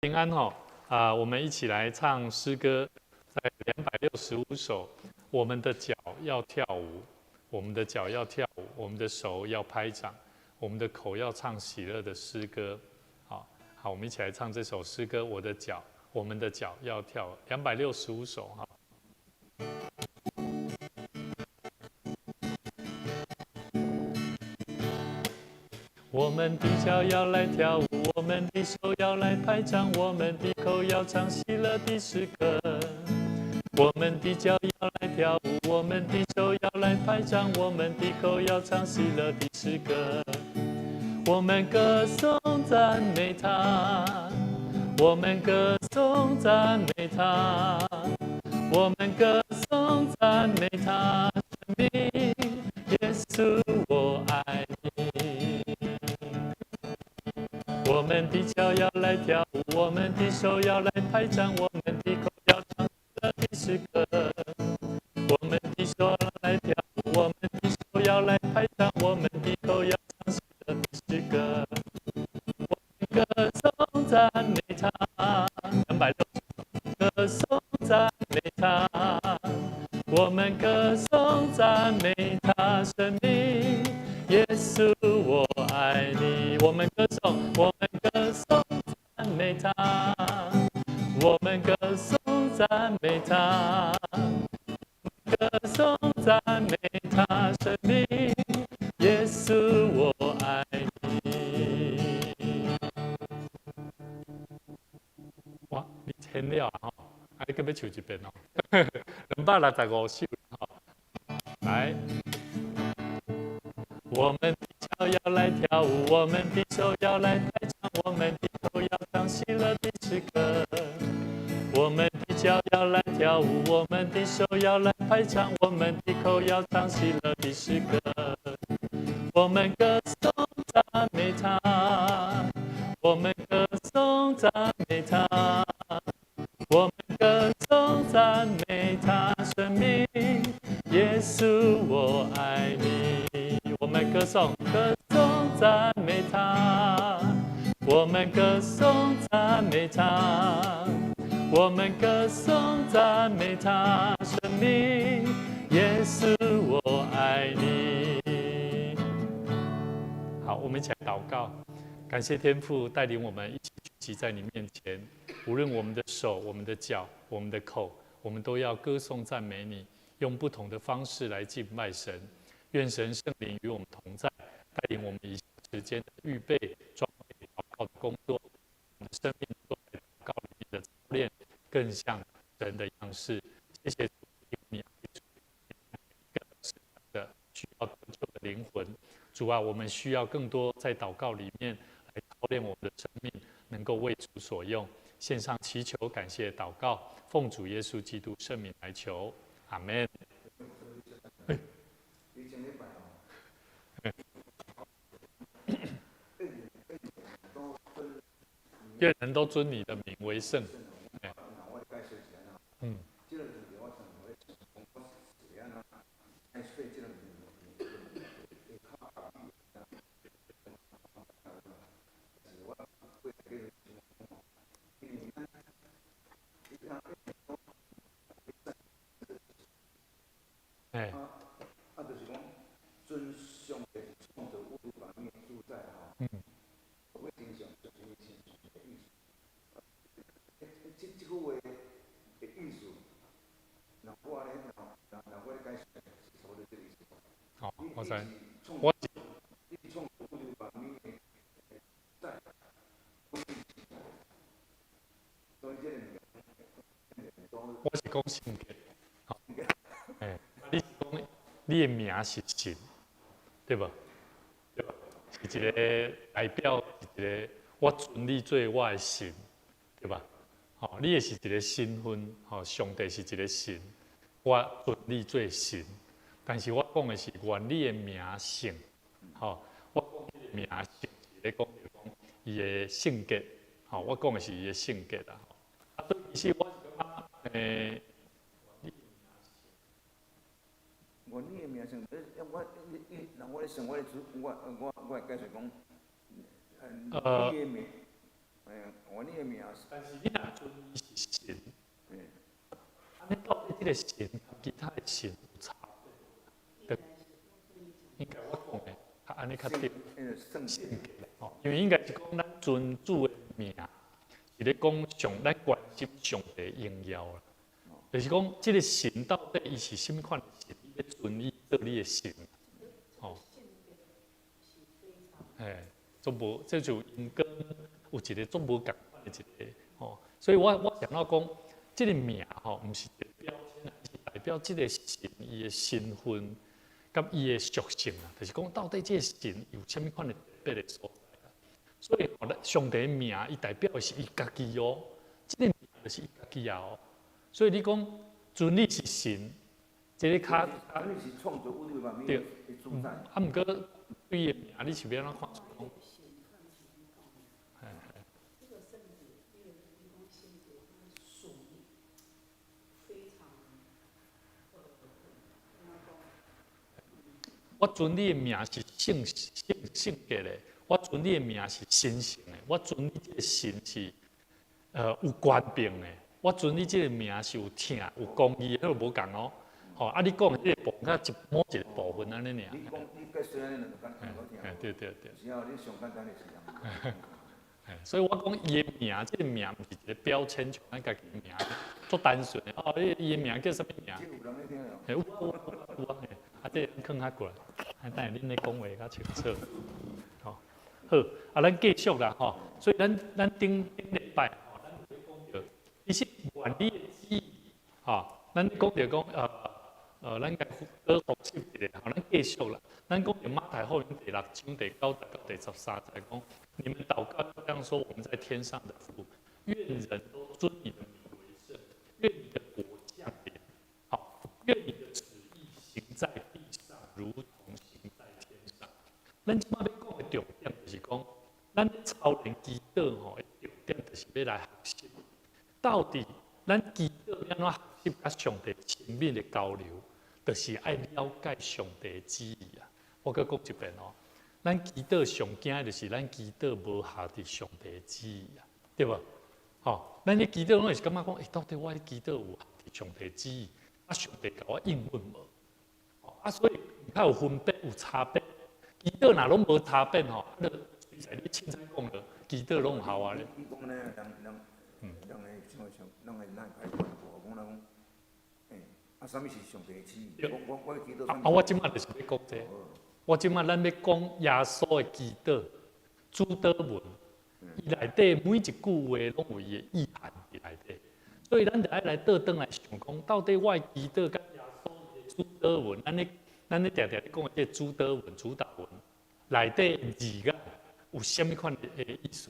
平安哦，啊，我們一起來唱詩歌，在265首。我們的腳要跳舞，我們的腳要跳舞，我們的手要拍掌，我們的口要唱喜樂的詩歌。好，好，我們一起來唱這首詩歌。我的腳，我們的腳要跳，265首哈。我們的腳要來跳舞，我們的手要來拍掌，我們的口要唱喜樂的詩歌。我們的腳要來跳舞，我們的手要來拍掌，我們的口要唱喜樂的詩歌。我們歌頌讚美他，我們歌頌讚美他，我們歌頌讚美他，生命耶穌我愛你。我們的腳要來跳舞，我們的手要來拍掌，我們的口要唱喜樂的詩歌。我們的手要來跳舞，我們的手要來拍掌，我們的口要唱喜樂的詩歌。我們歌頌讚美他，260，歌頌讚美他，我們歌頌讚美他，生命耶穌我愛你。我們歌頌，我們歌頌讚美他，我們歌頌讚美他，歌頌讚美他，生命耶穌我愛你。哇，你聽了吼，啊，你閣欲唱一遍哦，265首吼，來。我們的腳要來跳舞，我們的手要來拍掌，我們的口要唱喜樂的詩歌。我們的腳要來跳舞，我們的手要來拍掌，我們的口要唱喜樂的詩歌。我們歌頌讚美他，我們歌頌讚美他，我們歌頌讚美他，生命耶穌我愛你。我們歌頌歌頌讚美他，我們歌頌讚美他，我們歌頌讚美他，生命耶穌我愛你。好，我們一起來禱告，感謝天父帶領我們一起聚集在你面前，無論我們的手、我們的腳、我們的口，我們都要歌頌讚美你，用不同的方式來敬拜神。願神聖靈與我們同在，帶領我們以下時間的預備裝備禱告的工作，我們的生命都在禱告裡面的操練，更像神的樣式。謝謝主，你愛一個世上的需要得救的靈魂。主啊，我們需要更多在禱告裡面來操練我們的生命，能夠為主所用。獻上祈求、感謝禱告，奉主耶穌基督聖名來求，阿門。哎，願人都尊你的名為聖。嗯。哎。啊，就是講尊上帝創造宇宙萬物的主宰吼。我經常就是親像的意思。這句話的意思，若我咧，若我咧解釋，是差不多這個意思。好，我知。我是。你創造宇宙萬物的主宰，所以這個物件，我是講性格。好。哎，你是講你的名是神，對無？對無？是一個代表，是一個我尊你做我的神，對吧？吼，你的是一個身份，吼，上帝是一個神，我尊你做神。但是我講的是願你的名聖，吼，我講彼個名聖是咧講就講伊的性格，吼，我講的是伊的性格啦。啊，所以其實我是感覺，願你的名聖，我你你，若我咧想我咧主，我會解釋講，你的名。哎，願你的名。但是你若尊伊是神，按呢到底這个神佮其他的神有差別？對，應該我講的，較按呢較對。性格吼，因為應該是講咱尊主的名，是咧講上咱關心上帝榮耀啦。就是講，這个神到底伊是啥物款的神？你欲尊伊做你的神，吼。嘿，足無，這就因果有一個足無仝款的一個吼，所以我想到講，這个名吼，毋是一個標籤，是代表這个神伊的身份，佮伊的屬性啊，就是講到底這个神有啥物款的特別的所在啊。所以吼，上帝的名，伊代表的是伊家己哦，這个名就是伊家己啊哦。所以你講尊你是神，這个較你是創造宇宙萬物對的主宰。啊，毋過對伊的名，你是欲按怎看出講？這個聖潔，因為你講聖潔，它屬於非常，怎麼講？我尊你的名是聖潔的，我尊你的名是神聖的，我尊你這个神是有權柄的，我尊你這个名是有疼有公義的，彼個無仝哦。吼，啊，你講的這個部分，較一某一個部分按呢爾。你講你解釋按呢兩個簡單聽。對對對。是啊，你上簡單的是這樣。所以我講伊的名，這個名毋是一個標籤，像咱家己的名，足單純的。哦，伊的名叫啥物名？有人咧聽嘿，有有有啊，嘿，啊，這個囥較過來，啊，等下恁咧講話較清楚。吼，好，啊，咱繼續啦，吼。所以咱頂頂禮拜，吼，咱有講著，其實願你的旨意，吼，咱講著講，咱共閣複習一下，吼，咱繼續啦。咱講著馬太福音第六章第九節到第13節講，你們禱告這樣說：我們在天上的父，願人都尊你的名為聖，願你的國降臨，好，願你的旨意行在地上，如同行在天上。咱這擺欲講的重點就是講，咱操練祈禱吼的重點就是欲來學習，到底咱祈禱欲按怎學習佮上帝親密的交流，就是愛了解上帝的旨意啊！我閣講一遍哦，咱祈禱上驚的就是咱祈禱無合佇上帝的旨意啊，對無？吼，咱咧祈禱攏會是感覺講，欸，到底我咧祈禱有合佇上帝旨意？啊，上帝共我應允無？啊，所以較有分別，有差別。祈禱若攏無差別吼，啊，就隨在你凊彩講著，祈禱攏有效啊咧。你講呢，人會像像人會咱會歹講，講人講，欸，啊，啥物是上帝的旨意？我祈禱。啊，我這擺就是欲講這個。我這擺咱欲講耶穌的祈禱主禱文，伊內底每一句話攏有伊的意涵佇內底，所以咱著愛來倒轉來想講，到底我的祈禱佮耶穌的主禱文，咱咧定定咧講的這個主禱文、主禱文內底字眼有啥物款的意思？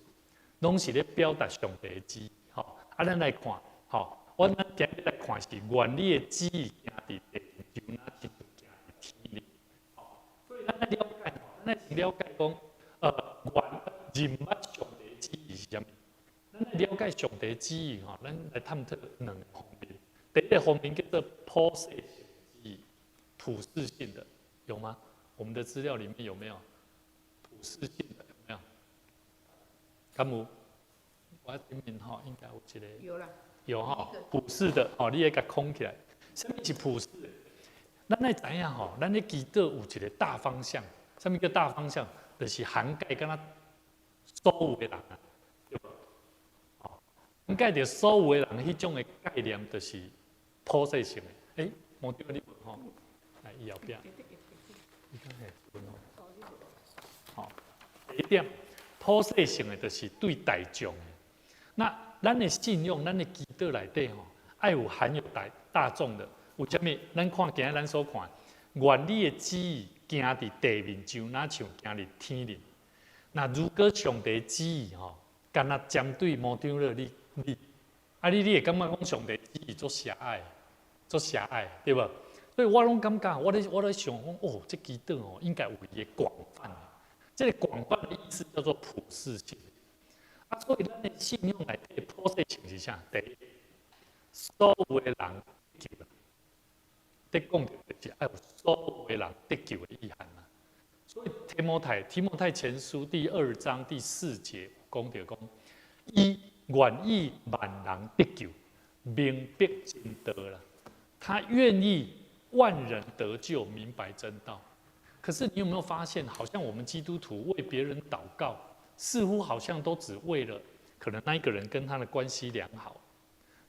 攏是咧表達上帝的旨意。吼，啊，咱來看，吼，我咱今日來看是願你的旨意行佇地上，若親像行佇天裡。所以咱愛了解，咱愛先了解講，願認捌上帝旨意是啥物？咱愛了解上帝旨意吼，咱來探討兩個方面。第一個方面叫做普世性旨意，普世性的有嗎？我們的資料裡面有沒有普世性的？有沒有？敢有？我頂面吼應該有一個。有啦。有吼，普世的吼，你會共空起來。啥物是普世的？咱愛知影吼，咱咧祈禱有一個大方向。啥物叫大方向？就是涵蓋敢若所有的人啊，對無？吼，涵蓋著所有的人彼種的概念，就是普世性的。欸，無對你無吼，來伊後壁，你講下吼，第一點，普世性的就是對大眾的。那咱的信仰，咱的祈禱內底吼，愛有含有大眾的。為啥物？咱看今仔咱所看，願你的旨意行佇地面上，若像行佇天裡。那如果上帝旨意吼，干焦針對毛長樂你，啊你會感覺講上帝旨意足狹隘，足狹隘，對無？所以我攏感覺，我咧想講，哦，這祈禱哦，應該有伊的廣泛。這个廣泛的意思叫做普世性。啊，所以咱的信仰內底普世性是啥？第一，所有的人得救。咧講著就是愛有所有的人得救的意涵啊。所以提摩太前書第二章第四節講著講，伊願意萬人得救，明白真道啦。他願意萬人得救，明白真道。可是你有沒有發現，好像我們基督徒為別人禱告，似乎好像都只為了可能那一個人跟他的關係良好，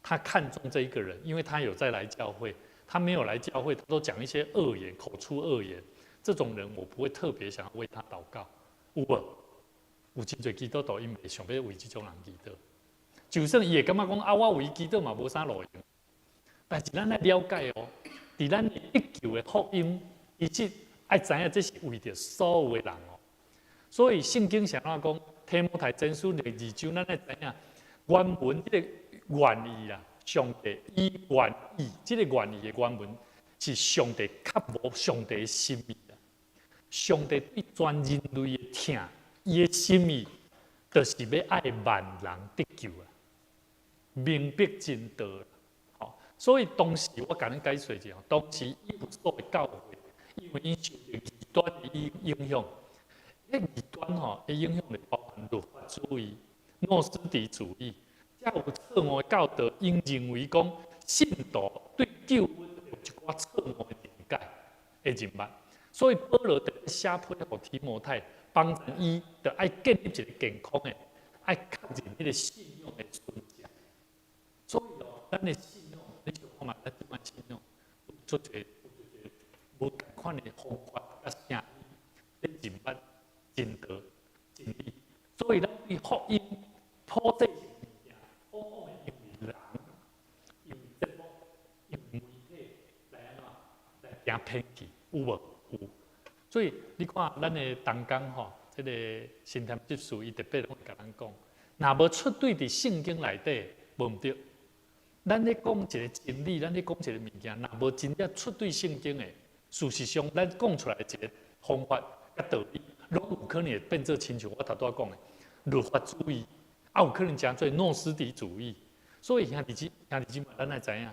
他看重這一個人，因為他有在來教會，他沒有來教會，他都講一些惡言，口出惡言，這種人我不會特別想要為他禱告。有無？有真濟基督徒𪜶袂想欲為這種人祈禱，就算伊會感覺講啊，我為祈禱嘛無啥路用。但是咱愛了解哦，佇咱得救的福音，其實愛知影這是為著所有的人哦。所以聖經是按怎講？提摩太前書第二章，咱愛知影原文這个願意啊，上帝伊願意，這个願意的原文是上帝較無上帝的心意啊。上帝對全人類的疼，伊的心意就是欲愛萬人得救啊，明白真道。吼，所以當時我共恁解說一下，當時以弗所的教會，因為𪜶受著異端的影響，彼異端吼的影響就包含律法主義、諾斯底主義，遮有錯誤的教導，𪜶認為講信徒對救恩有一寡錯誤的見解的認捌，所以保羅特別寫批予提摩太，幫助伊，著愛建立一個健康的，愛確認彼个信仰的純正。所以哦，咱的信仰，你想看覓，咱這擺信仰有足濟有足濟無仝款的方法佮聲音，咧認捌真道真理。所以咱對福音普世性物件，往往會因為人、因為節目、因為媒體來按怎來行偏去，有無？有。所以你看，咱的同工吼，這个新添執事，伊特別攏會共咱講，若無出對佇聖經內底，無毋對。咱咧講一個真理，咱咧講一個物件，若無真正出對聖經的，事實上，咱講出來一個方法佮道理，攏有可能會變做親像我頭拄仔講的律法主義，啊，有可能成做諾斯底主義。所以兄弟姊兄弟姊妹，咱愛知影，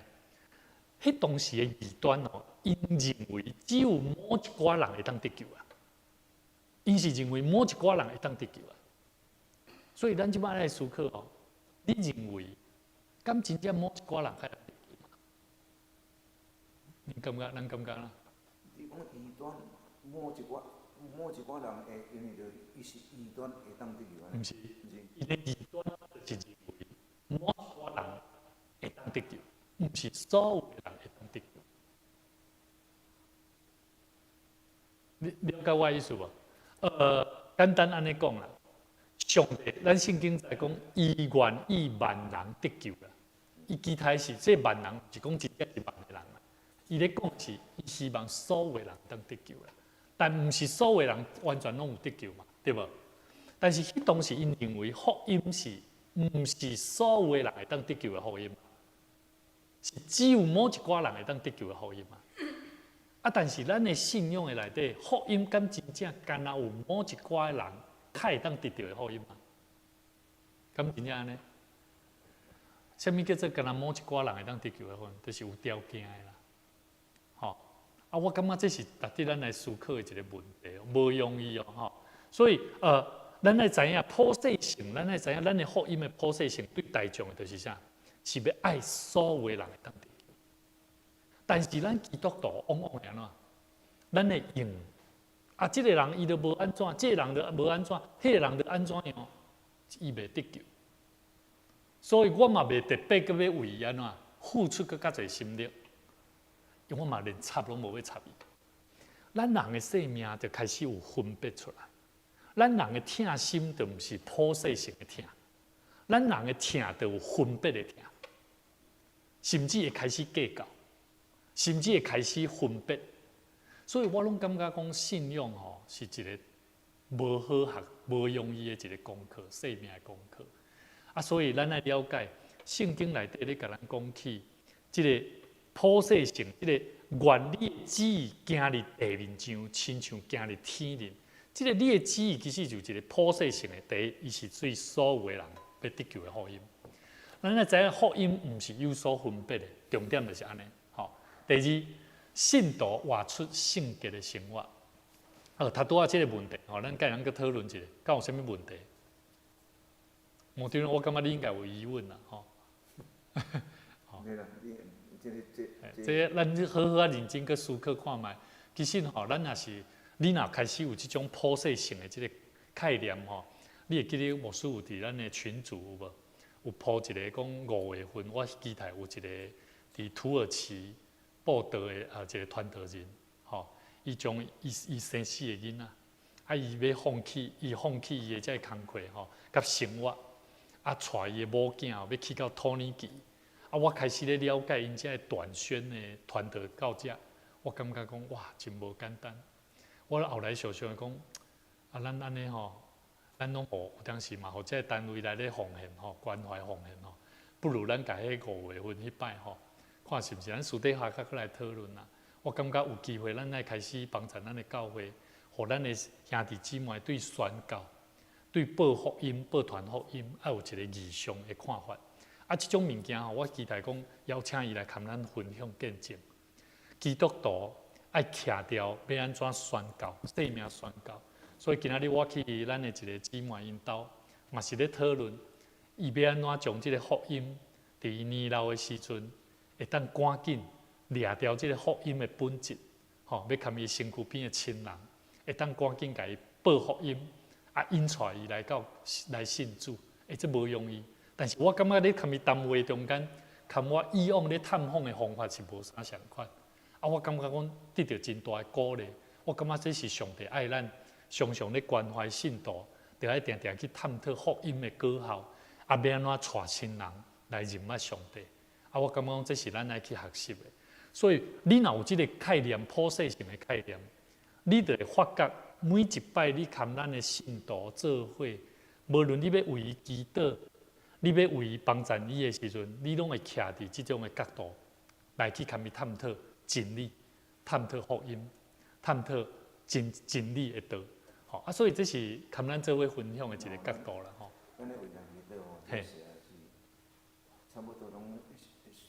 彼當時的異端哦，𪜶認為只有某一寡人會當得救啊，𪜶是認為某一寡人會當得救啊。所以咱這擺來思考哦，你認為敢真正某一寡人較會得救嗎？你感覺？咱感覺啦？你講異端，某一寡人會因為著伊是異端會當得救啊？毋是，伊的異端就是認為某一寡人會當得救，毋是所有的人會當得救。你了解我意思無？簡單按呢講啦，上帝，咱聖經在講，伊願意萬人得救啦。伊期待是這萬人，毋是講真正是萬个人啦。伊咧講是，伊希望所有的人當得救啦。但毋是所有的人完全攏有得救嘛，對無？但是彼當時𪜶認為福音是毋是所有的人會當得救的福音，是只有某一寡人會當得救的福音嘛。啊！但是咱的信仰的內底，福音敢真正干焦有某一寡人較會當得著的福音嗎？敢真正按呢？啥物叫做干焦某一寡人會當得救的福音？就是有條件的啦。吼！啊，我感覺這是值得咱來思考的一個問題，無容易哦，吼。所以，咱愛知影普世性，咱愛知影咱的福音的普世性對大眾的就是啥？是欲愛所有的人會當得救。但是咱基督徒往往會按怎？咱會用啊，這个人伊都無按怎，這个人都無按怎，彼个人都按怎樣，伊袂得救。所以我嘛袂特別閣欲為伊按怎付出閣較濟心力，因為我嘛連插攏無欲插伊。咱人的生命就開始有分別出來，咱人的疼心就毋是普世性的疼，咱人的疼就有分別的疼，甚至會開始計較。甚至會開始分別，所以我攏感覺講信仰吼是一個無好學、無容易的一個功課，生命的功課。啊，所以咱愛了解聖經內底咧共咱講起，這个普世性，這个願你的旨意行佇地面上，親像行佇天頂。這个你的旨意其實就一个普世性的，第一，伊是對所有的人欲得救的福音。咱愛知影福音毋是有所分別的，重點就是按呢。第二，信徒活出聖潔的生活。好，頭拄仔這个問題，吼，咱共人閣討論一下，敢有啥物問題？牧長，我感覺你應該有疑問啦，吼。沒啦，你這個這這個咱好好仔認真去思考看覓。其實吼，咱若是你若開始有這種普世性的這個概念吼，你會記得牧師有佇咱的群組有無？有 po 一個講5月份，我期待有一個佇土耳其布道的啊一個傳道人，吼，伊將伊伊生四個囡仔，啊，伊欲放棄，伊放棄伊的這个工課吼，佮生活，啊，帶伊的某囝欲去到土耳其，啊，我開始咧了解𪜶這个短宣的傳道到遮，我感覺講哇，真無簡單。我後來想想講，啊，咱按呢吼，咱攏予有當時嘛，予這个單位來咧奉獻吼，關懷奉獻吼，不如咱共彼5月份彼擺吼，看是毋是咱私底下較閣來討論啦。我感覺有機會，咱愛開始幫助咱的教會，予咱的兄弟姊妹對宣教、對報福音、報傳福音，愛有一個異常的看法。啊，這種物件吼，我期待講邀請伊來共咱分享見證。基督徒愛徛牢欲按怎宣教，生命宣教。所以今仔日我去咱的一個姊妹𪜶兜，嘛是咧討論，伊欲按怎將這個福音，佇伊年老的時陣，會當趕緊掠牢這個福音的本質，吼，欲共伊身軀邊的親人，會當趕緊共伊報福音，啊，引帶伊來到來信主，欸，這無容易。但是我感覺咧共伊談話中間，共我以往咧探訪的方法是無啥相仝。啊，我感覺講得著真大的鼓勵。我感覺這是上帝愛咱，常常咧關懷信徒，著愛定定去探討福音的果效，啊，欲按怎帶親人來認捌上帝。啊，我感覺講這是咱愛去學習的。所以，你若有這個概念，普世性的概念，你就會發覺每一擺你共咱的信徒做伙，無論你欲為伊祈禱，你欲為伊幫贊伊的時陣，你攏會徛佇這種的角度來去共伊探討真理、探討福音、探討真真理的道。吼啊，所以這是共咱做伙分享的一個角度啦，吼。咱咧為人祈禱吼，就是是差不多攏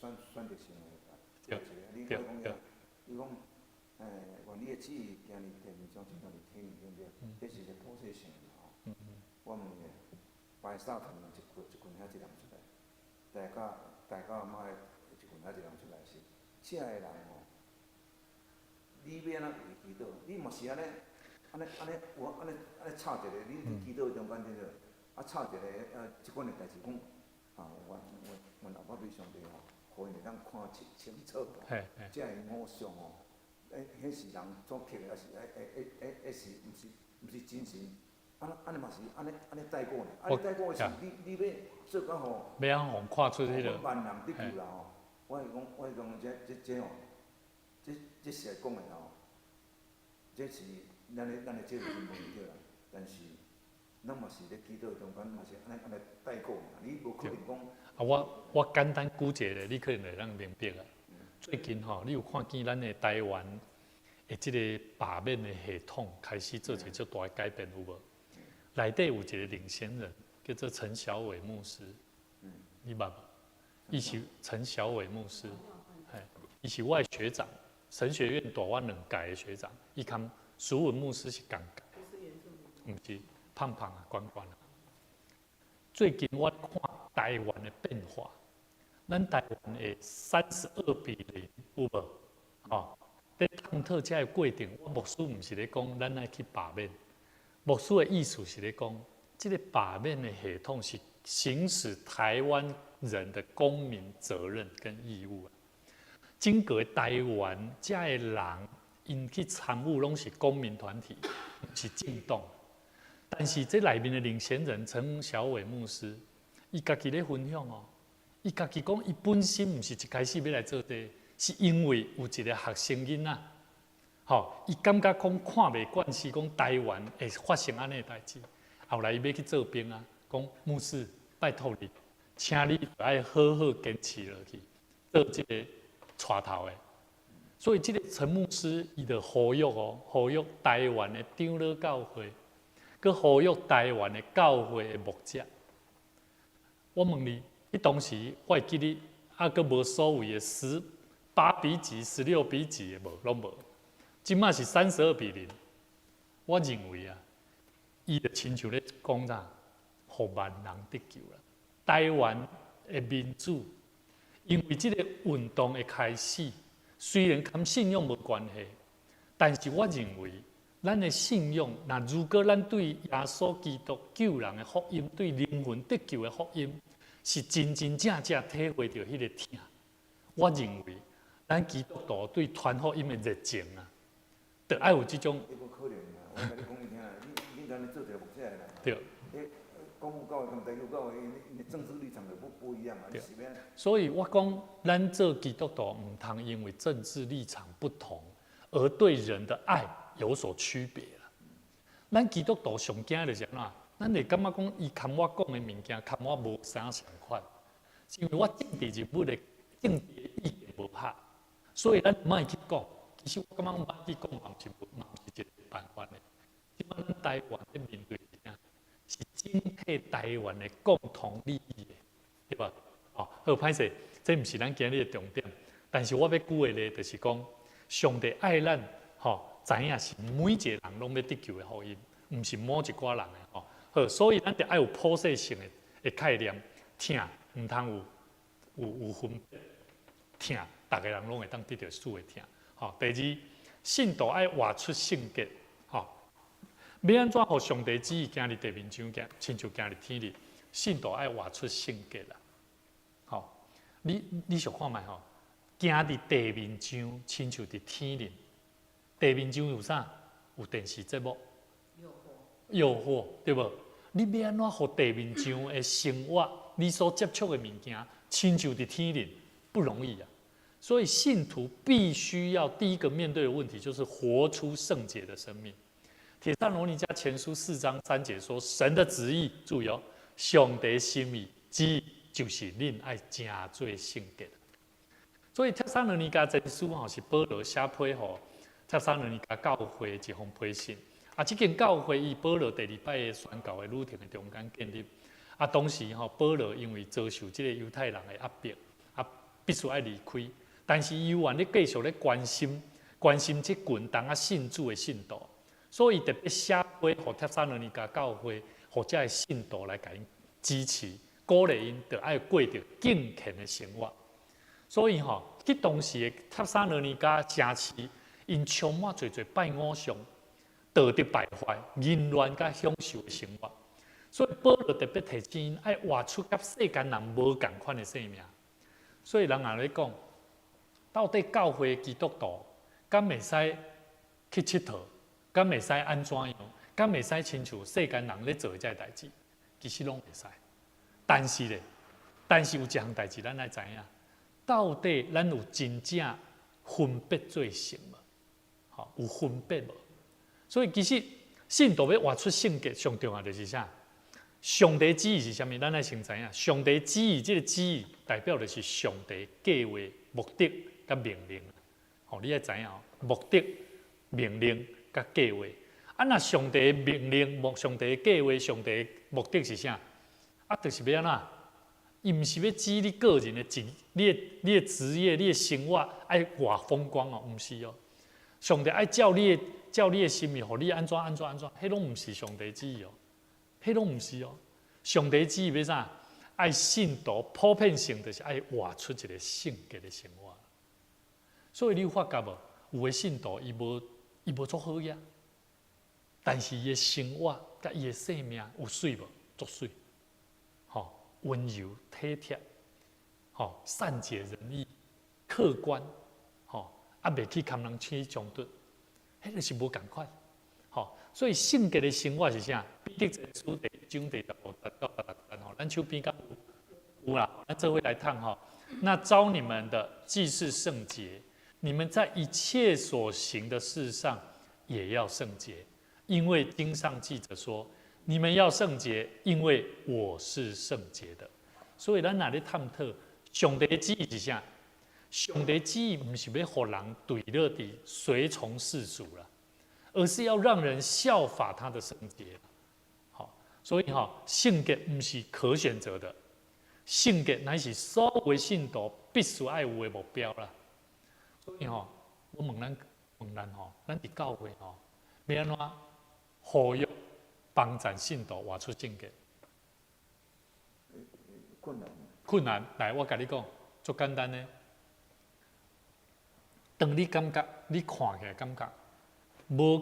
選選擇性的。你講你講，願你的旨意行佇地面上，親像佇天頂對不對？這是一個普世性的吼。我問你，拜撒旦一群一群遐濟人出來，大家大家媽的一群遐濟人出來是，這个人吼，你欲按怎為祈禱？你嘛是按呢，按呢按呢，我按呢按呢插一個，你佇祈禱中間對無？啊，插一個這款的代誌講，啊，願願願阿爸比上帝吼，予𪜶會當看清清楚，這个偶像吼，欸，彼是人所刻的，抑是欸欸欸欸是毋是毋是真神？按呢按呢嘛是按呢按呢帶過呢？按呢帶過是你你欲做到吼，欲按予看出彼个萬人得救啦吼！我是講我是講這這這吼，這這是來講的吼，這是咱的咱的這個真無對啦。但是咱嘛是咧祈禱中間嘛是按呢按呢帶過，你無可能講。啊，我我簡單舉一個，你可能會當明白啊。最近吼，你有看見咱的台灣的這個罷免的系統開始做一個足大的改變有無？內底有一個領銜人，叫做陳小偉牧師，你捌無？伊是陳小偉牧師，嘿，伊是我的學長，神學院大我兩屆的學長，伊共淑文牧師是仝屆，毋是胖胖啊，懸懸啊。最近我看台灣的變化，咱台灣的32比0有無？吼，佇探討這個過程，我牧師毋是咧講咱愛去罷免。牧師的意思是咧講，這個罷免的系統是行使台灣人的公民責任跟義務啊。整個台灣這个人，𪜶去參與攏是公民團體，毋是政黨。但是這內面的領銜人陳小偉牧師，伊家己咧分享哦，伊家己講，伊本身毋是一開始欲來做這個，是因為有一個學生囡仔。吼，伊感覺講看袂慣是講台灣會發生按呢的代誌，後來伊欲去做兵啊，講牧師拜託你，請你愛好好堅持落去，做這個帶頭的。所以這個陳牧師伊就呼籲哦，呼籲台灣的長老教會，閣呼籲台灣的教會的牧者。我問你，彼當時我會記得，猶閣無所謂的18比幾、16比幾的無，攏無。這馬是32比0，我認為啊，伊就親像咧講啥，予萬人得救啦。台灣的民主，因為這個運動的開始，雖然佮信仰無關係，但是我認為咱的信仰，若如果咱對耶穌基督救人的福音，對靈魂得救的福音，是真真正正體會著彼個疼，我認為咱基督徒對傳福音的熱情啊，著愛有這種。無可能啊！我共你講你聽，你恁按呢做一个牧者的啦。對。光復教會佮台語教會，𪜶的政治立場就不一樣啊。對。所以我講，咱做基督徒毋通因為政治立場不同而對人的愛有所區別啦。咱基督徒上驚就是按怎？咱會感覺講，伊佮我講的物件，佮我無啥相款，是因為我政治人物的政治的意見無合，所以咱莫去講。其實我感覺莫去講嘛，是嘛毋是一個辦法的。這擺咱台灣咧面對是啥？是整體台灣的共同利益的，對吧？哦，好歹勢，這毋是咱今日的重點。但是我欲舉的例就是講，上帝愛咱，吼，知影是每一個人攏欲得救的福音，毋是某一寡人的吼。好，所以咱著愛有普世性的概念，疼毋通有分別，疼逐个人攏會當得著主的疼。吼，第二，信徒愛活出聖潔，吼，欲按怎予上帝旨意行佇地面上，行，親像行佇天裡，信徒愛活出聖潔啦。吼，你想看覓吼？行佇地面上，親像佇天裡。地面上有啥？有電視節目，誘惑，對無？你欲按怎予地面上的生活，你所接觸的物件，親像佇天裡，不容易啊。所以信徒必須要第一個面對的問題，就是活出聖潔的生命。帖撒羅尼迦前書4章3節說：“神的旨意，注意哦，上帝心意旨意就是恁愛成做聖潔。”所以帖撒羅尼迦前書吼是保羅寫批予帖撒羅尼迦教會一封批信。啊，這間教會以保羅第二擺的宣教的旅程的中間建立。啊，當時吼保羅因為遭受這個猶太人的壓迫，啊，必須愛離開。但是伊猶原咧繼續咧關心這群當仔信主的信徒，所以特別寫批予帖撒羅尼迦教會，予遮的信徒來共𪜶支持，鼓勵𪜶著愛過著敬虔的生活。所以吼，佇當時的帖撒羅尼迦城市，𪜶充滿濟濟拜偶像、道德敗壞、淫亂佮享受的生活。所以保羅特別提醒𪜶愛活出佮世間人無仝款的生命。所以人也咧講，到底教會基督徒敢會使去𨑨迌？敢會使按怎樣？敢會使親像世間人咧做的這个代誌？其實攏會使。但是咧，但是有一項代誌咱愛知影，到底咱有真正分別做聖無？吼，有分別無？所以其實信徒欲活出聖潔，上重要就是啥？上帝旨意是啥物？咱愛先知影。上帝旨意這個旨意代表的是上帝計劃、目的佮命令。吼，你愛知影哦，目的、命令佮計劃。啊，若上帝命令、目上帝計劃、上帝目的是啥？啊，就是欲按怎？伊毋是欲指你個人的職、你的職業、你的生活愛偌風光哦，毋是哦。上帝愛照你的心意，予你按怎按怎按怎，彼攏毋是上帝旨意哦，彼攏毋是哦。上帝旨意欲啥？愛信徒普遍性就是愛活出一個聖潔的生活。所以你有發覺無？有的信徒伊無做好嘢，但是伊的生活佮伊的生命有媠無？足媠，吼，溫柔體貼，吼，善解人意，客觀，吼，啊，袂去共人起衝突，彼個是無仝款，吼。所以聖潔的生活是啥？彼得前書第一章第15節到16節吼，咱手邊敢有？有啦，咱做伙來讀吼。那召你們的既是聖潔，你們在一切所行的事上也要聖潔，因為經上記著說：你們要聖潔，因為我是聖潔的。所以咱若咧探討上帝旨意是啥？上帝旨意毋是欲予人墜落佇隨從世俗啦，而是要讓人效法他的聖潔。好，所以哈，聖潔毋是可選擇的，聖潔乃是所有信徒必須愛有的目標啦。所以吼，我問咱吼，咱佇教會吼，欲按怎呼籲幫贊信徒活出聖潔？困難。困難，來，我共你講，足簡單的。當你感覺，你看起來感覺，無，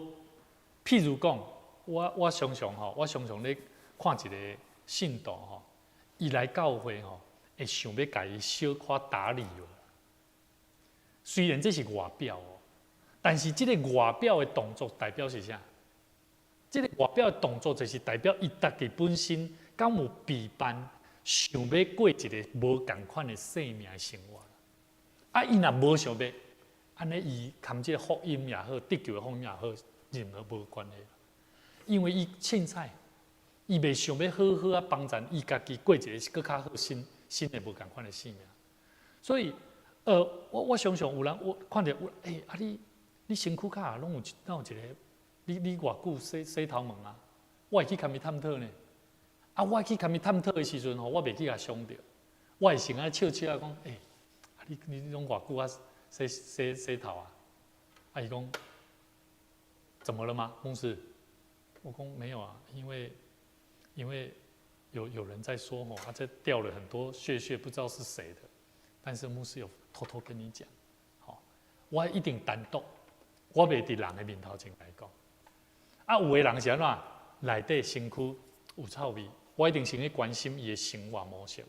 譬如講，我常常吼，我常常咧看一個信徒吼，伊來教會吼，會想欲共伊小可打理哦。雖然這是外表哦，但是這个外表的動作代表是啥？這个外表的動作就是代表伊家己本身敢有備辦，想欲過一个無仝款的生命的生活。啊，伊若無想欲，按呢伊含這个福音也好，得救的福音也好，任何無關係。因為伊凊彩，伊袂想欲好好仔幫贊伊家己過一个閣較好新新的無仝款的生命。所以，我常常有人我看著有，欸，啊你身軀跤攏有敢有一个，你偌久洗洗頭毛啊？我會去共伊探討呢。啊，我去共伊探討的時陣吼，我袂去共傷著，我會先按呢笑笑仔講，欸，啊你攏偌久啊洗洗洗頭啊？啊伊講，怎麼了嗎，牧師？我講沒有啊，因為有人在說吼，啊這掉了很多屑屑，不知道是誰的。但是牧師有偷偷跟你講，吼，我一定單獨，我袂佇人的面頭前來講。啊，有的人是按怎？內底身軀有臭味，我一定先去關心伊的生活模式。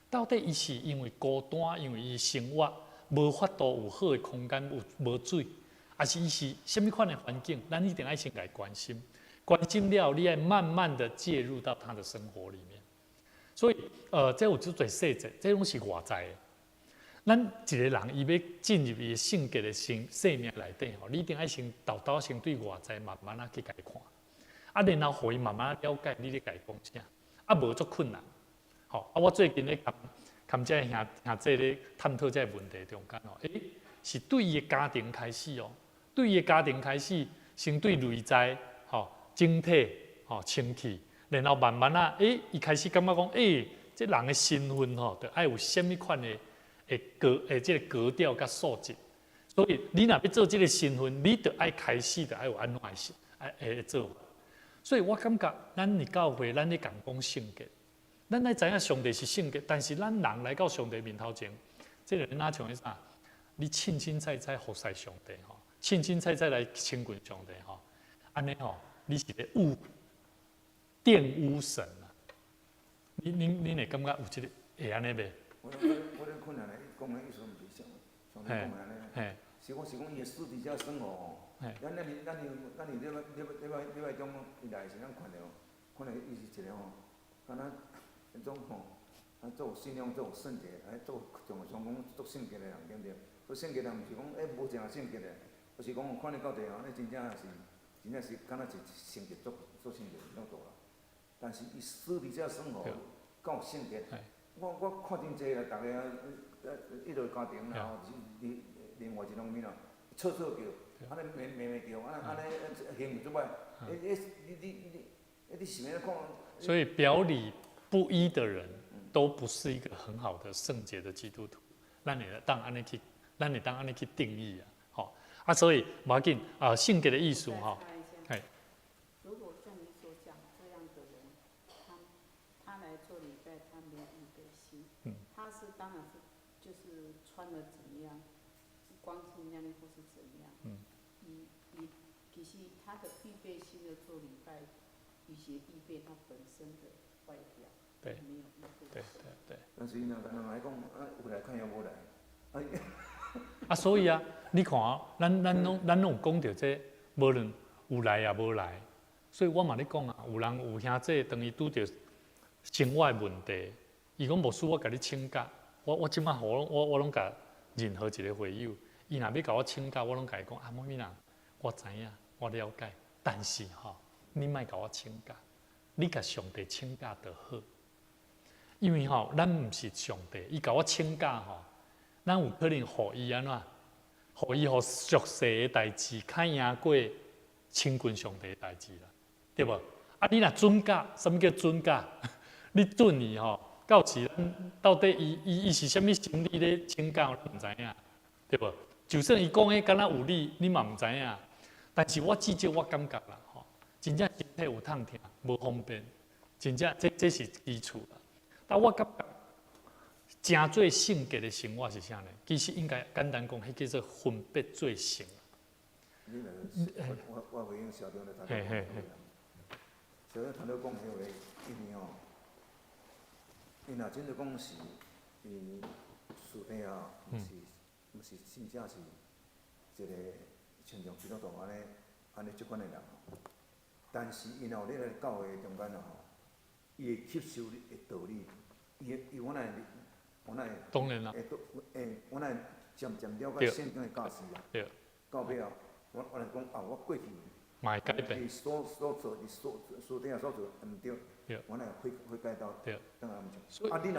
到底伊是因為孤單，因為伊生活無法度有好的空間，有無水，還是伊是啥物款的環境？咱一定愛先共伊關心。關心了，你愛慢慢的介入到他的生活裡面。所以，這有足濟細節，這攏是外在的。咱一个人伊欲進入伊的聖潔的生命內底吼，你一定愛先沓沓先對外在慢慢仔去共伊看，啊，然後予伊慢慢了解你咧共伊講啥，啊，無足困難。吼，啊，我最近咧共共這个兄兄弟咧探討這个問題中間吼，欸，是對伊的家庭開始哦，對伊的家庭開始，先對內在吼整體吼清氣，然後慢慢仔，欸，伊開始感覺講，欸，這人的身份吼，著愛有啥物款的。的格的這个格調佮素質，所以你若欲做這个身份，你著愛開始著愛有按怎的是愛會做法。所以我感覺咱佇教會，咱咧共講聖潔，咱愛知影上帝是聖潔，但是咱人來到上帝面頭前，這个若像彼啥？你凊凊彩彩服侍上帝吼，凊凊彩彩來親近上帝吼，按呢吼，你是咧污玷污神啊！你會感覺有這个會按呢袂？我咧困難咧，講的意思毋是像像你講的按呢，是講是講伊的私底下生活吼。咱咱咱咱咱禮拜禮拜禮拜中伊來時，咱看著，看著伊是一个吼，敢若彼種吼，啊做有信仰、做有聖潔，啊做像像講足聖潔的人，對毋對？做聖潔人毋是講欸無誠聖潔的，而是講看你到底吼，你真正是真正是敢若是聖潔，足足聖潔種大啦。但是伊私底下生活敢有聖潔？我看真濟啦，逐个啊，一落家庭啦吼，是另另外一方面啦，吵吵叫，按呢罵罵罵叫，按呢行為足歹，欸欸，你你你，欸你是欲按怎看？所以表裡不一的人，都不是一個很好的聖潔的基督徒。咱會當按呢去，咱會當按呢去定義啊，吼啊，所以無要緊啊，聖潔的意思吼，嘿。如果像你所講這樣的人，他來做禮拜，他沒有預備心，他是當然是就是穿的怎麼樣，光鮮亮麗或是怎樣，伊伊其實他的預備心的做禮拜，伊是預備他本身的外表，沒有預備。但是伊若人來講，啊有來看也無來，啊。啊，所以啊，你看啊，咱攏有講著這，無論有來也無來，所以我嘛咧講啊，有人有兄弟，當伊拄著生活的問題，伊講牧師，我共你請假，我這擺我我攏共任何一個會友，伊若欲共我請假，我攏共伊講啊，無物啦，我知影，我了解，但是吼，你莫共我請假，你共上帝請假就好，因為吼，咱毋是上帝，伊共我請假吼，咱有可能予伊按怎，予伊予俗世的代誌較贏過親近上帝的代誌啦，對無？啊，你若准假，啥物叫准假？你准伊吼，到時到底伊是啥物心理咧請假，我毋知影，對無？就算伊講的敢若有理，你嘛毋知影。但是我至少我感覺啦，吼，真正身體有痛疼，無方便，真正這是基礎啦。但我感覺成做聖潔的生活是啥呢？其實應該簡單講，彼叫做分別做聖。你若我回應校長咧，嘿嘿嘿。校長頭拄講彼話，因為吼，伊若真正講是，伊私底下毋是真正是一個親像基督徒按呢按呢這款的人，但是伊若有咧來教會中間啊吼，伊會吸收的道理，伊會伊我若會我若會當然啦，會會我若會漸漸了解聖經的教示啊，到尾後我來講啊，我過去嘛會改變，伊所做，伊所私底下所做毋對，我若會悔改到，轉來毋啊，你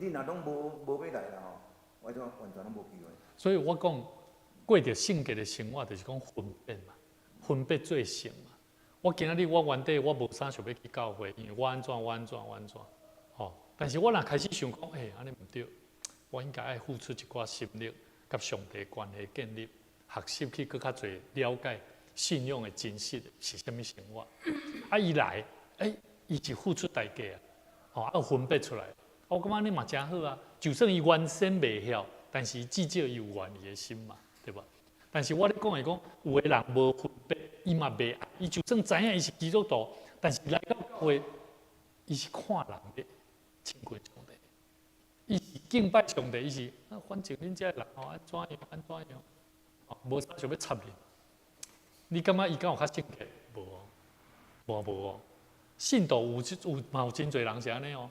若攏無欲來啦吼，我這完全攏無機會。所以我講過著聖潔的生活，就是講分別嘛，分別做聖嘛。我今仔日我原底我無啥想欲去教會，因為我按怎我按怎我按怎，吼。但是我若開始想講，欸，按呢毋對，我應該愛付出一寡心力，佮上帝關係建立，學習去閣較濟了解信仰的真實是啥物生活。啊，伊來，欸，伊是付出代價啊，吼，啊分別出來，我感覺按呢嘛誠好啊。就算伊原先袂曉，但是至少伊有願意的心嘛，對無？但是我咧講的講，有的人無分別，伊嘛袂愛，伊就算知影伊是基督徒，但是來到教會，伊是看人咧親近上帝，伊是敬拜上帝，伊是啊，反正恁遮的人吼按怎樣按怎樣，哦，無啥想欲插你。你感覺伊敢有較聖潔？無哦，無無哦。信徒有嘛有真濟人是按呢哦，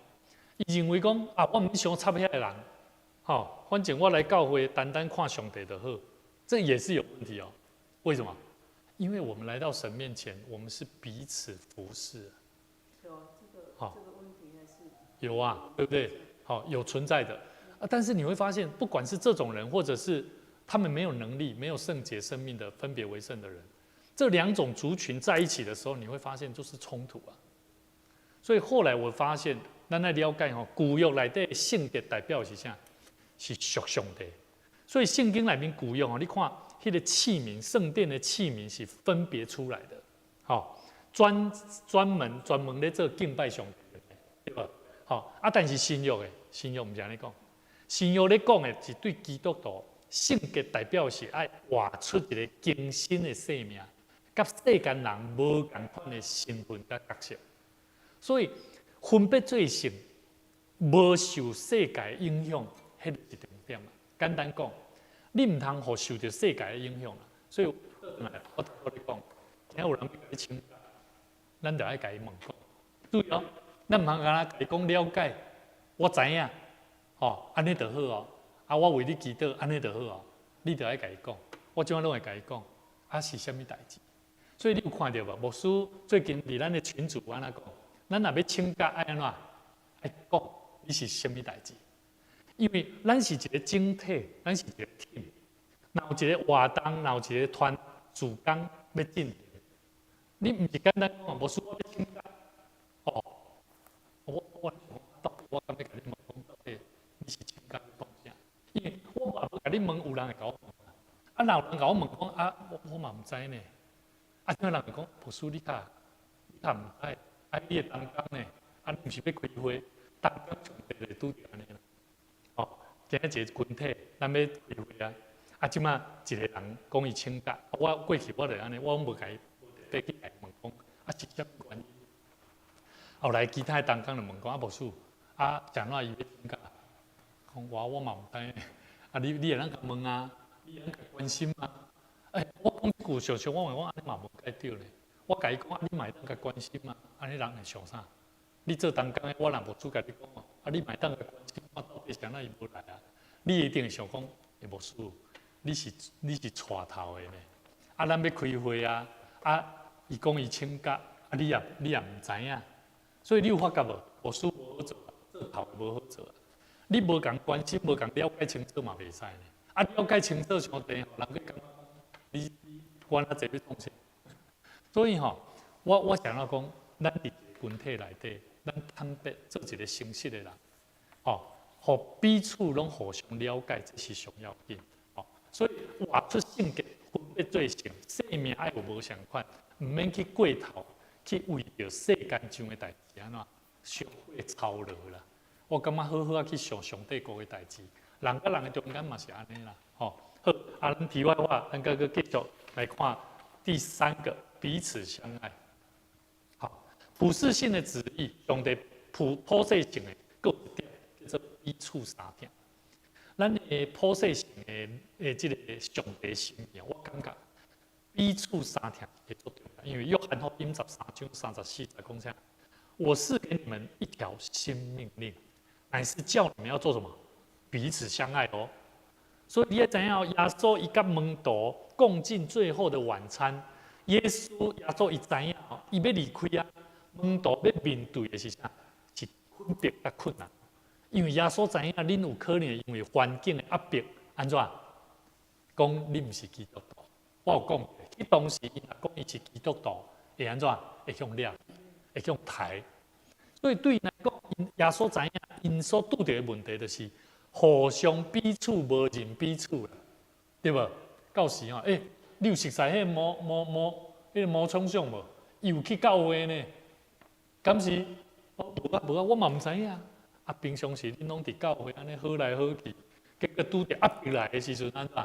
伊認為講啊，我毋想插遐个人，吼，反正我來教會單單看上帝就好，這也是有問題哦。為什麼？因為我們來到神面前，我們是彼此服侍。有這個，這個問題還是有啊，對不對？好，有存在的啊。但是你會發現，不管是這種人，或者是他們沒有能力、沒有聖潔生命的分別為聖的人，這兩種族群在一起的時候，你會發現就是衝突啊。所以後來我發現，咱來了解吼，舊約內底聖潔代表是啥？是屬上帝。所以聖經內面舊約吼，你看彼個器皿，聖殿的器皿是分別出來的，吼，專門咧做敬拜上帝的，對吧？吼啊，但是新約的新約毋是按呢講，新約咧講的是對基督徒聖潔代表是愛活出一個更新的生命，佮世間人無仝款的身份佮角色。所以分別做聖，無受世界影響，彼個是重點啊。簡單講，你毋通予受著世界的影響啊。所以，我同你講，今有人欲共你請假，咱就愛共伊問講，注意哦，咱毋通干焦共伊講了解，我知影，吼，按呢就好哦。啊，我為你祈禱，按呢就好哦。你就愛共伊講，我這擺攏會共伊講，啊是啥物代誌？所以你有看著無？牧師最近佇咱的群組按怎講？咱若欲請假愛按怎？愛講你是啥物代誌？因為咱是一個整體，咱是一個 team。若有一個活動，若有一個團事工欲進行，你毋是簡單講，牧師我欲請假，哦，我敢欲共你問講到底你是請假欲創啥？因為我嘛無共你問，有人會共我問啊。若有人共我問講啊，我嘛毋知呢。啊，這人會講，牧師你較毋知，啊，你的同工呢？啊，你毋是欲開會，同工上帝就拄著按呢啦。哦，今日一個群體，咱欲開會啊。啊，這擺一個人講伊請假，我過去我就按呢，我攏無共伊特別去共伊問講，啊是啥物原因？後來其他的同工就問講，啊牧師，啊是按怎伊欲請假？講我嘛毋知，啊你會當共問啊，你會當共關心啊。欸，我講這句常常我講按呢嘛無蓋對咧。我共伊講，啊你嘛會當共關心啊，按呢人會想啥？你做同工的，我若牧師共你講哦，啊你嘛會當共關心，我到底是按怎伊無來啊？你一定會想講，欸牧師，你是帶頭的呢？啊，咱欲開會啊，啊，伊講伊請假，啊，你也毋知影，所以你有發覺無？牧師無好做，做頭無好做。你無共關心，無共了解清楚嘛袂使呢。啊，了解清楚傷濟，人閣感覺你管較濟欲創啥？所以吼，我想要講，咱佇群體內底，咱坦白做一個誠實的人，吼，予彼此攏互相了解，這是上要緊。吼，所以活出聖潔，分別做聖，生命愛有無仝款，毋免去過頭，去為著世間上的代誌按怎，傷過操勞啦。我感覺好好仔去想上帝國的代誌，人佮人的中間嘛是按呢啦，吼。好，啊，咱題外話，咱閣閣繼續來看第三個彼此相愛。好，普世性的旨意，上帝普世性的，閣有一點叫做彼此相疼。咱的普世性的這个上帝心意，我感覺彼此相疼會足重要，因為約翰福音13章34節講啥？我賜給你們一條新命令，乃是叫你們要做什麼？彼此相愛哦。所以你愛知影，耶穌伊佮門徒共進最後的晚餐，耶穌伊知影，伊欲離開啊，門徒欲面對的是啥？是困迫佮困難。因為耶穌知影，恁有可能因為環境的壓迫，按怎？講你毋是基督徒。我有講，彼當時𪜶若講伊是基督徒，會按怎？會予掠，會予刣。所以對𪜶來講，耶穌知影，𪜶所拄著的問題就是互相彼此無認彼此啦，對無？到時吼，欸，你有熟似彼个毛毛毛，彼个毛聰相無？伊有去教會呢？敢是？哦，無啊無啊，我嘛毋知影。啊，平常時恁攏佇教會按呢好來好去，結果拄著壓迫來的時陣按怎？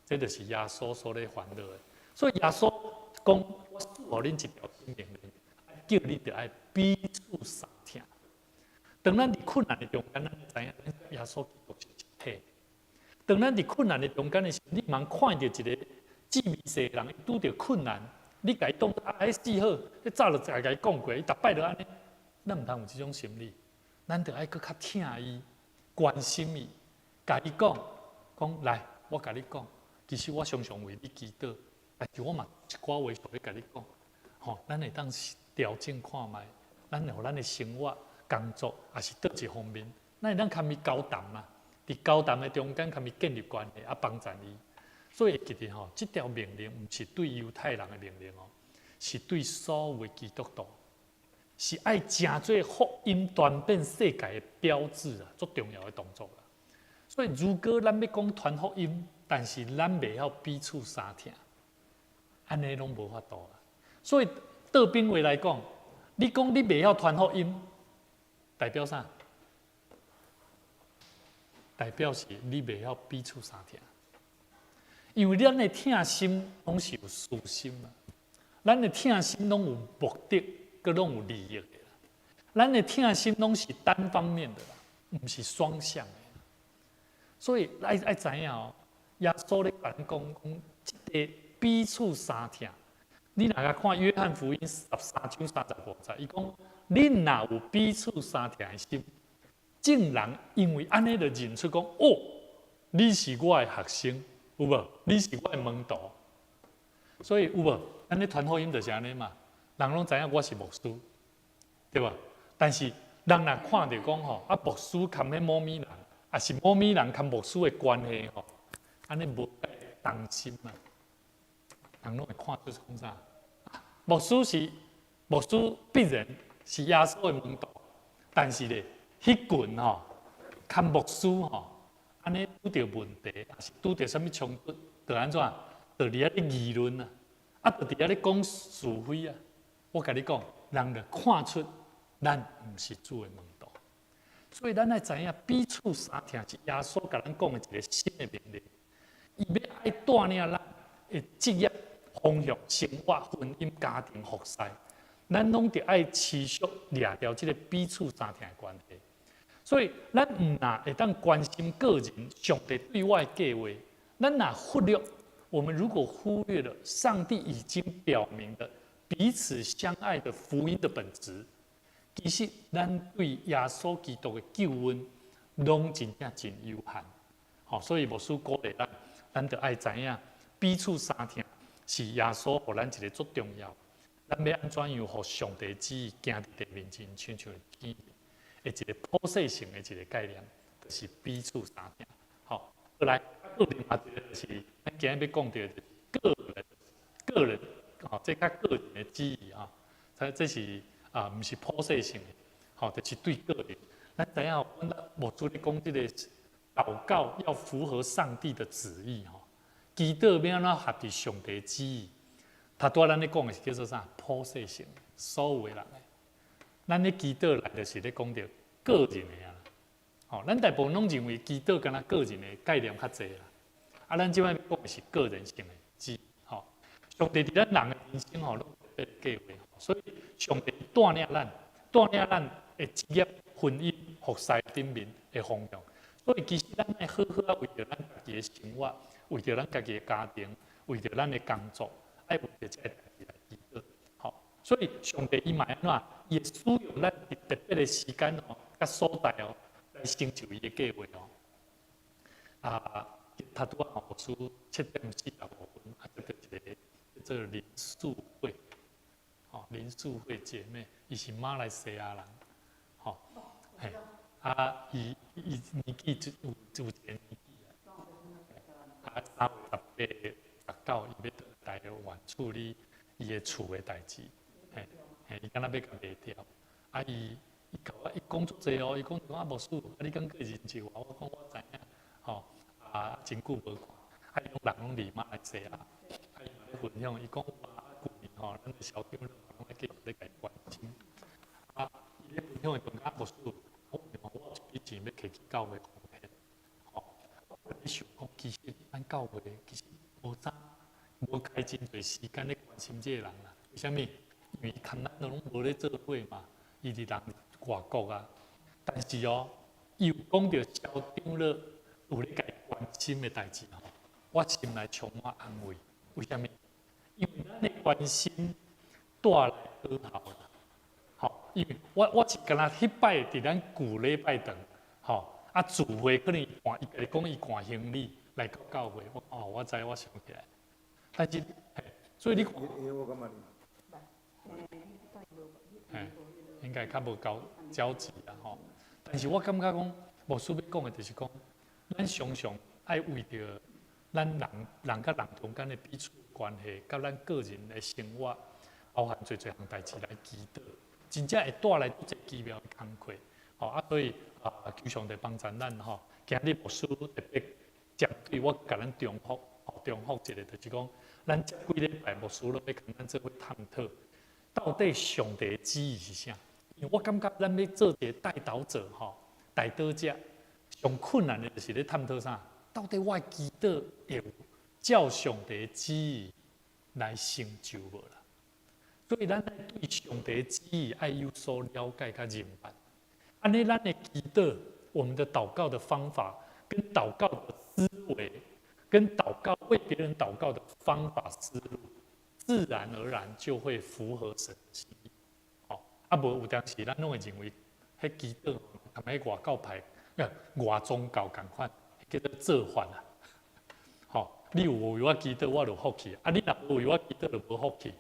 這就是耶穌所咧煩惱的。所以耶穌講：我賜予恁一條新命令，叫恁著愛彼此相疼。當咱佇困難的中間，咱知影耶穌基督是一體。當咱佇困難的中間的時候，你毋通看著一個志微細的人拄著困難，你共伊當啊，彼死好，彼早就共伊講過，伊逐擺都按呢，咱毋通有這種心理。咱著愛閣較疼伊，關心伊，共伊講講來，我共你講，其實我常常為你祈禱，但是我嘛一寡話想欲共你講，吼，咱會當調整看覓，咱予咱的生活、工作，抑是佗一方面，咱會當共伊交談嘛？佇交談的中間，共伊建立關係，啊，幫助伊。所以會記得吼，這條命令毋是對猶太人的命令哦，是對所有的基督徒，是愛成做福音傳遍世界的標誌啊，足重要的動作啦。所以，如果咱欲講傳福音，但是咱袂曉彼此相疼，按呢攏無法度啦。所以，倒邊話來講，你講你袂曉傳福音，代表啥？代表是你袂曉彼此相疼。因為咱的疼心攏是有私心啊，咱的疼心攏有目的，閣攏有利益的。咱的疼心攏是單方面的啦，毋是雙向的。所以愛知影哦，耶穌咧共咱講講，這个彼此相疼。你若共看約翰福音13章35節，伊講：恁若有彼此相疼的心，眾人因為按呢就認出講，哦，你是我的學生，有無？你是我的門徒。所以有無？咱咧傳福音就是按呢嘛，人攏知影我是牧師，對無？但是人若看著講吼，啊牧師佮彼某物人，抑是某物人佮牧師的關係吼，按呢無同心啊，人攏會看出講啥？牧師是牧師，必然是耶穌的門徒，但是咧，彼群吼，佮牧師吼，按呢拄著問題，抑是拄著啥物衝突，就按怎？就佇遐咧議論啊，啊，就佇遐咧講是非啊。我共你講，人就看出咱毋是主的門徒，所以咱愛知影彼此相疼是耶穌共咱講的一个新的命令。伊欲愛帶領咱的職業方向、生活、婚姻、家庭、服侍，咱攏著愛持續掠牢這个彼此相疼的關係。所以，咱毋若會當關心個人上帝對我的計劃，咱若忽略，我們如果忽略了上帝已經表明的彼此相愛的福音的本質，其實咱對耶穌基督的救恩攏真正真有限。好，所以牧師鼓勵咱，咱著愛知影彼此相疼是耶穌予咱一个足重要。咱欲按怎樣予上帝旨意行佇地面前，親像天的一个普世性的一个概念，就是彼此相疼。好，過來，另外一个就是咱今日欲講著的個人，個人，吼，這較個人的旨意啊，這是啊，毋是普世性的，吼，就是對個人。咱知影，阮牧師咧講這个禱告要符合上帝的旨意，吼，祈禱欲按怎合佇上帝旨意。頭拄仔咱咧講的是叫做啥？普世性，所有的人的。咱咧祈禱來就是咧講著個人的啊，吼，咱大部分攏認為祈禱敢若個人的概念較濟啦。啊，咱這擺講的是個人性的旨，吼。上帝佇咱人的人生吼，攏有特別計劃，所以上帝帶領咱，帶領咱的職業、婚姻、服侍頂面的方向。所以其實咱愛好好啊，為著咱家己的生活，為著咱家己的家庭，為著咱的工作，愛為著這个代誌來祈禱。吼，所以上帝伊嘛按怎？伊會使用咱佇特別的時間哦，佮所在哦，來成就伊的計劃哦。啊，他拄仔牧師7點45分，啊，這個一個叫做林素慧，吼，林素慧姐妹，伊是馬來西亞人，吼，嘿，啊，伊伊年紀有有一個年紀啊，啊，3月18、19，伊欲轉台灣處理伊的厝的代誌，嘿，嘿，伊敢若欲共賣掉，啊，伊伊共我伊講足濟哦，伊講講啊，牧師，啊，你敢閣會認識我？我講我知影，吼，啊，真久無看，啊，伊攏人攏佇馬來西亞，啊，伊嘛咧分享，伊講哇，舊年吼，咱的小長老攏咧繼續咧共伊關心，啊，伊咧分享的中間牧師，我我有一筆錢欲提去教會奉獻，吼，我咧想講，其實咱教會其實無啥無開真濟時間咧關心這個人啦，為啥物？因為伊共咱都攏無咧做伙嘛，伊佇人外國啊，但是哦，伊有講著小長老有咧共伊關心的代誌吼，我心內充滿安慰。為啥物？因為咱的關心帶來果效啦。吼，因為我我是敢若彼擺佇咱舊禮拜堂，吼，啊，聚會可能伊搬伊家己講伊搬行李來到教會，我哦，我知我想起來，但是，所以你看，嘿，應該較無交交集啦吼。但是我感覺講，牧師欲講的就是講，咱常常愛為著咱人人佮人中間的彼此關係，佮咱個人的生活，包含濟濟項代誌來祈禱，真正會帶來足濟奇妙的工課。吼啊，所以啊，求上帝幫助咱吼。今日牧師特別針對我共咱重複，吼重複一個，就是講，咱這幾禮拜牧師攏欲共咱做伙探討，到底上帝的旨意是啥？因為我感覺咱欲做一個代禱者吼，代禱者上困難的就是咧探討啥？到底我的祈禱會有照上帝的旨意來成就無啦？所以咱愛對上帝的旨意愛有所了解佮認捌。按呢，咱的祈禱，我們的禱告的方法，跟禱告的思維，跟禱告為別人禱告的方法思路，自然而然就會符合神的心意。吼，啊無有當時咱攏會認為，彼祈禱含彼外教派、外宗教仝款，叫做做法啊。吼，你有為我祈禱，我就福氣；啊，你若無為我祈禱，就無福氣。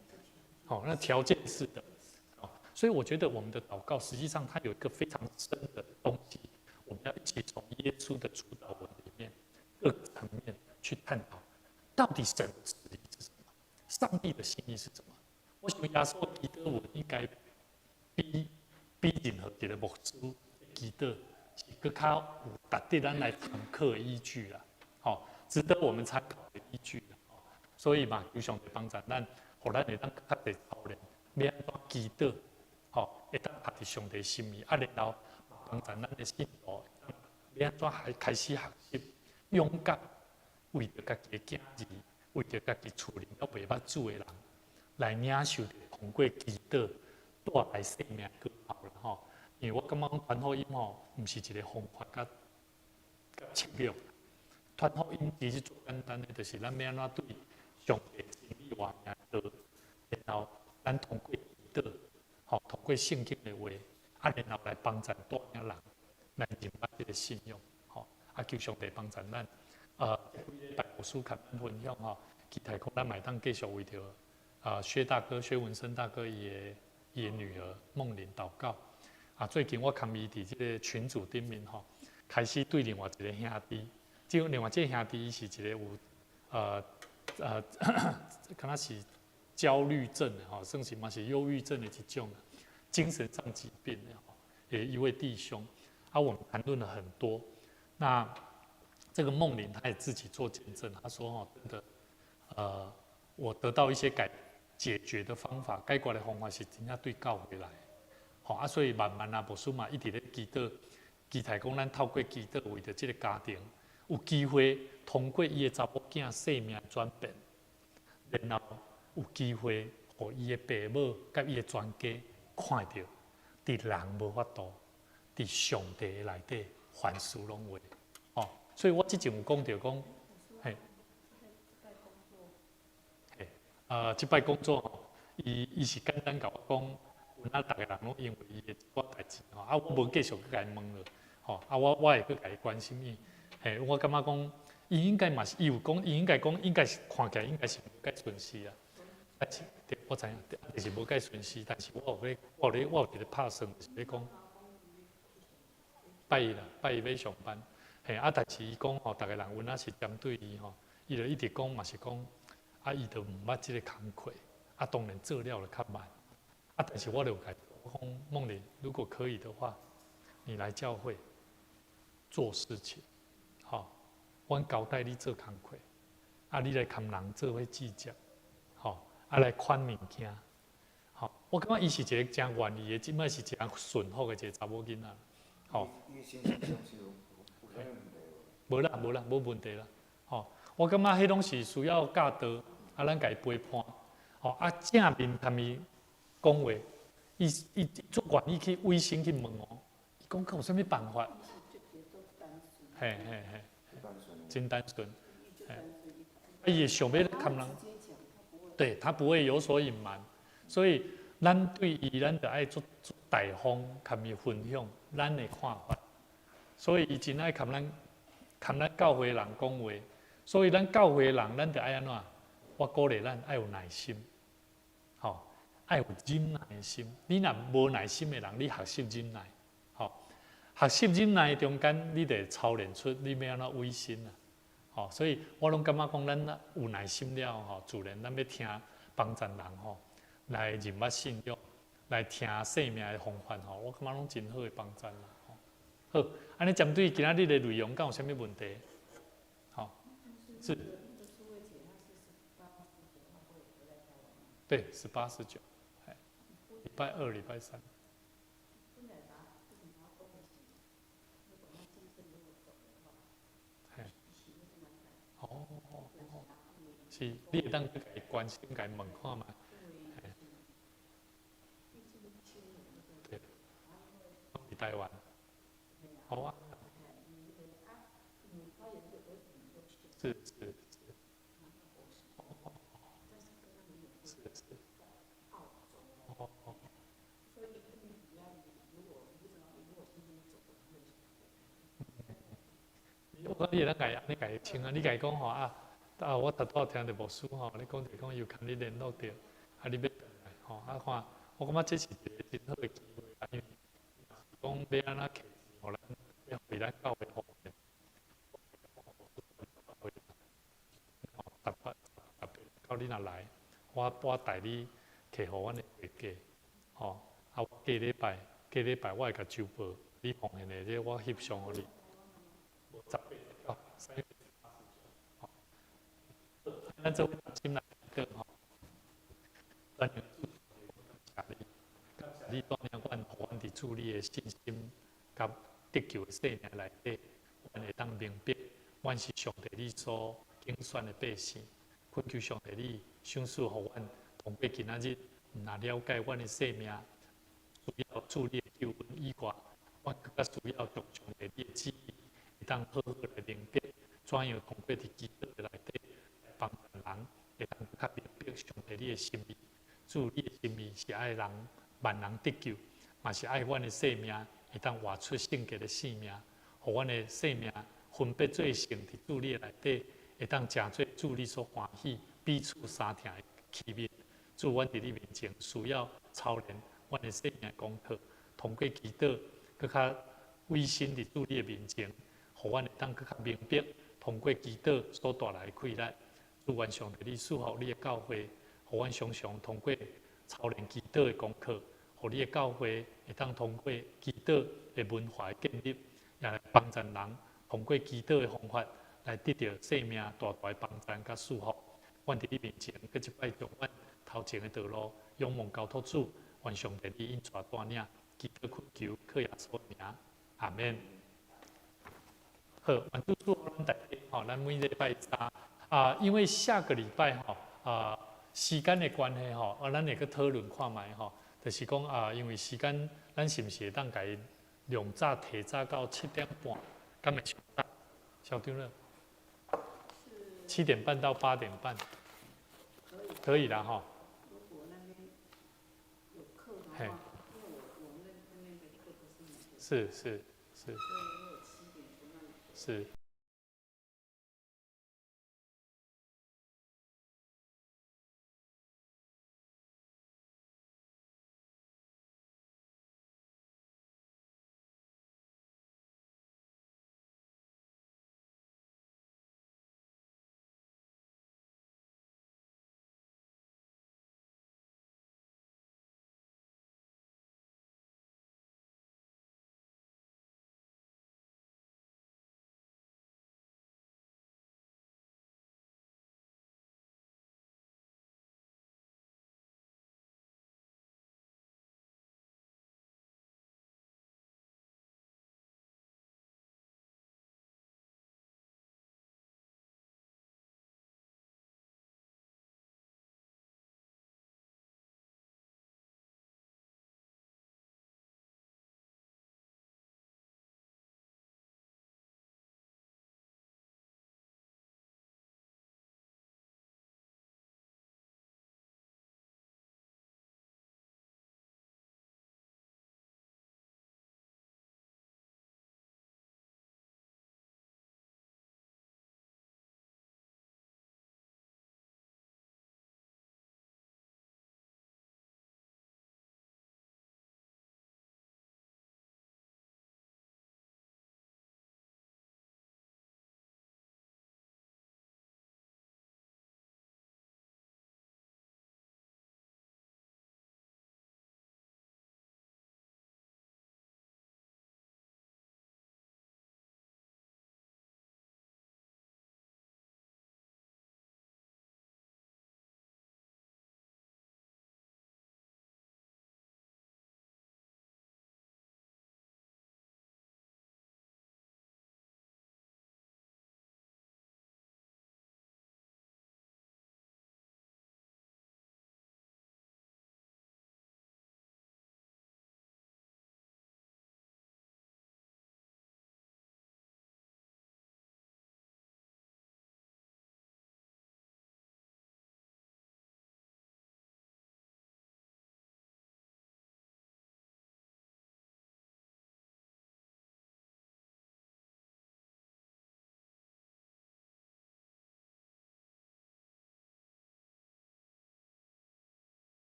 吼，那條件式的。所以我覺得我們的禱告，實際上它有一個非常深的東西，我們要一起從耶穌的主禱文裡面各個層面去探討，到底神的旨意是什麼，上帝的心意是什麼？我想耶穌祈禱文應該比比任何一個牧師祈禱是閣較有值得咱來參考的依據啦，吼，值得我們參考的依據啦。所以嘛，求上帝幫助咱，予咱會當較濟操練，欲按怎祈禱。吼，會當合佇上帝心意，啊，然後幫助咱的信徒，欲按怎還開始學習勇敢，為著家己的囝兒，為著家己厝裡猶袂捌主的人，來領受著通過祈禱帶來生命果效啦吼。因為我感覺傳福音吼，毋是一個方法佮佮策略。傳福音其實最簡單的，就是咱欲按怎對上帝真理活命道，然後咱通過祈禱。吼，通過聖經的話，啊，然後來幫助帶領人來認捌這個信仰，吼，啊，求上帝幫助咱。這幾禮拜牧師共咱分享吼，期待講咱嘛會當繼續為著啊薛大哥薛文生大哥伊的伊的女兒夢玲禱告。啊，最近我看伊佇這個群組頂面吼，開始對另外一個兄弟，這另外這個兄弟伊是一個有敢若是焦慮症的吼，算是嘛是憂鬱症的一種。精神上疾病的吼，也一位弟兄，啊，我們談論了很多。那這個夢玲他也自己做見證，他說：“哦，真的，我得到一些解解決的方法，解決的方法是真正對教會來，吼啊，所以慢慢啊，牧師嘛一直咧祈禱，期待講咱透過祈禱為著這个家庭有機會通過伊的查某囝生命轉變，然後有機會予伊的爸母佮伊的全家看著，佇人無法度，佇上帝的內底凡事攏會。哦，所以我之前有講著講，嘿，嘿，這擺工作吼，伊是簡單共我講，有哪逐个人攏因為伊的一寡代誌吼，啊，我無繼續閣共伊問了，吼，啊，我會閣共伊關心伊，嘿，我感覺講，伊應該嘛是，伊有講，伊應該講，應該是看起來應該是無介順勢啊，但是，對，我知影，就是無介順勢，但是我有咧，我有咧，我有一个拍算，就是咧講，拜一啦，拜一欲上班，嘿，啊，但是伊講吼，逐个人有哪是針對伊吼，伊就一直講嘛是講，啊，伊就毋捌這个工課，啊，當然做了就較慢，啊，但是我就有共伊講，夢玲，如果可以的話，你來教會做事情，吼，阮交代你做工課，啊，你來共人做伙計較，吼，啊，來款物件，吼，我感覺伊是一个誠願意的，這擺是誠順服的一个查某囡仔，吼。無啦無啦，無問題啦，吼，我感覺彼攏是需要教導，啊，咱共伊陪伴，吼，啊，正面共伊講話，伊伊足願意去微信去問哦，伊講閣有啥物辦法？嘿嘿嘿，真單純，嘿，伊會想欲共人，對，他不會有所隱瞞，所以咱對伊，咱就愛足足大方，共伊分享咱的看法，所以伊真愛共咱。共咱教會人講話，所以咱教會人，咱著愛按怎？我鼓勵咱愛有耐心，吼，愛有忍耐的心。你若無耐心的人，你學習忍耐，吼，學習忍耐中間，你就會操練出你欲按怎委身啊，吼。所以我攏感覺講，咱有耐心了吼，自然咱欲聽幫贊人吼，來認捌信仰，來聽生命的方法吼，我感覺攏真好的幫贊啦。好，按呢針對今仔日的內容，敢有啥物問題？好，是。對，18、19，禮拜二、禮拜三。嘿。哦哦哦，是，你會當去共伊關心、共伊問看覓。對，佇台灣。好啊。是是是。是是。哦哦。我講你會當共伊按呢共伊稱啊，你共伊講吼啊，啊，我拄拄聽著牧師吼，你講著講伊有共你聯絡著，啊，你欲轉來吼，啊看，我感覺這是一個真好的機會，啊，因為講欲按怎予咱，欲予咱教會方便，吼，特別特別到你若來，我帶你摕予阮的會計，吼，啊，我過禮拜我會共周報，你奉獻的這我翕相予你。18、3月18、19，吼，咱做伙同心來祈禱吼，感謝你，感謝你帶領阮，予阮佇主你的信心佮得救的生命內底，阮會當明白，阮是上帝你所揀選的百姓。懇求上帝你賞賜予阮，通過今仔日，毋但了解阮的生命需要主你的救恩以外，阮閣較需要將上帝你的旨意，會當好好來明白，怎樣通過佇祈禱的內底來幫助人，會當較明白上帝你的心意。主你的心意是愛人萬人得救，嘛是愛阮的生命會當活出聖潔的生命，予阮的生命分別做聖佇主你的內底，會當成做主你所歡喜、彼此相疼的器皿。主，阮佇你面前需要操練阮的生命功課，通過祈禱，閣較委身佇主你的面前，予阮會當閣較明白，通過祈禱所帶來的快樂。主，願上帝你賜福你的教會，予阮常常通過操練祈禱的功課，予你的教會會當通過祈禱的文化的建立，也來幫助人通過祈禱的方法來得著生命大大的幫助佮祝福。阮佇你面前，閣一擺將阮頭前的道路仰望交託主，願上帝你引帶帶領，祈禱懇求，靠耶穌的名，阿們。好，願主賜福咱大家吼，咱每禮拜三啊，因為下個禮拜吼啊，時間的關係吼，啊，咱會閣討論看覓吼，就是講啊，因為時間，咱是毋是會當共伊量早提早到7點半，敢會傷早？小張了，7點半到8點半，可以啦吼。如果那邊有課的話，因為我們那邊的課不是每個，是是是。所以如果7點從那裡是。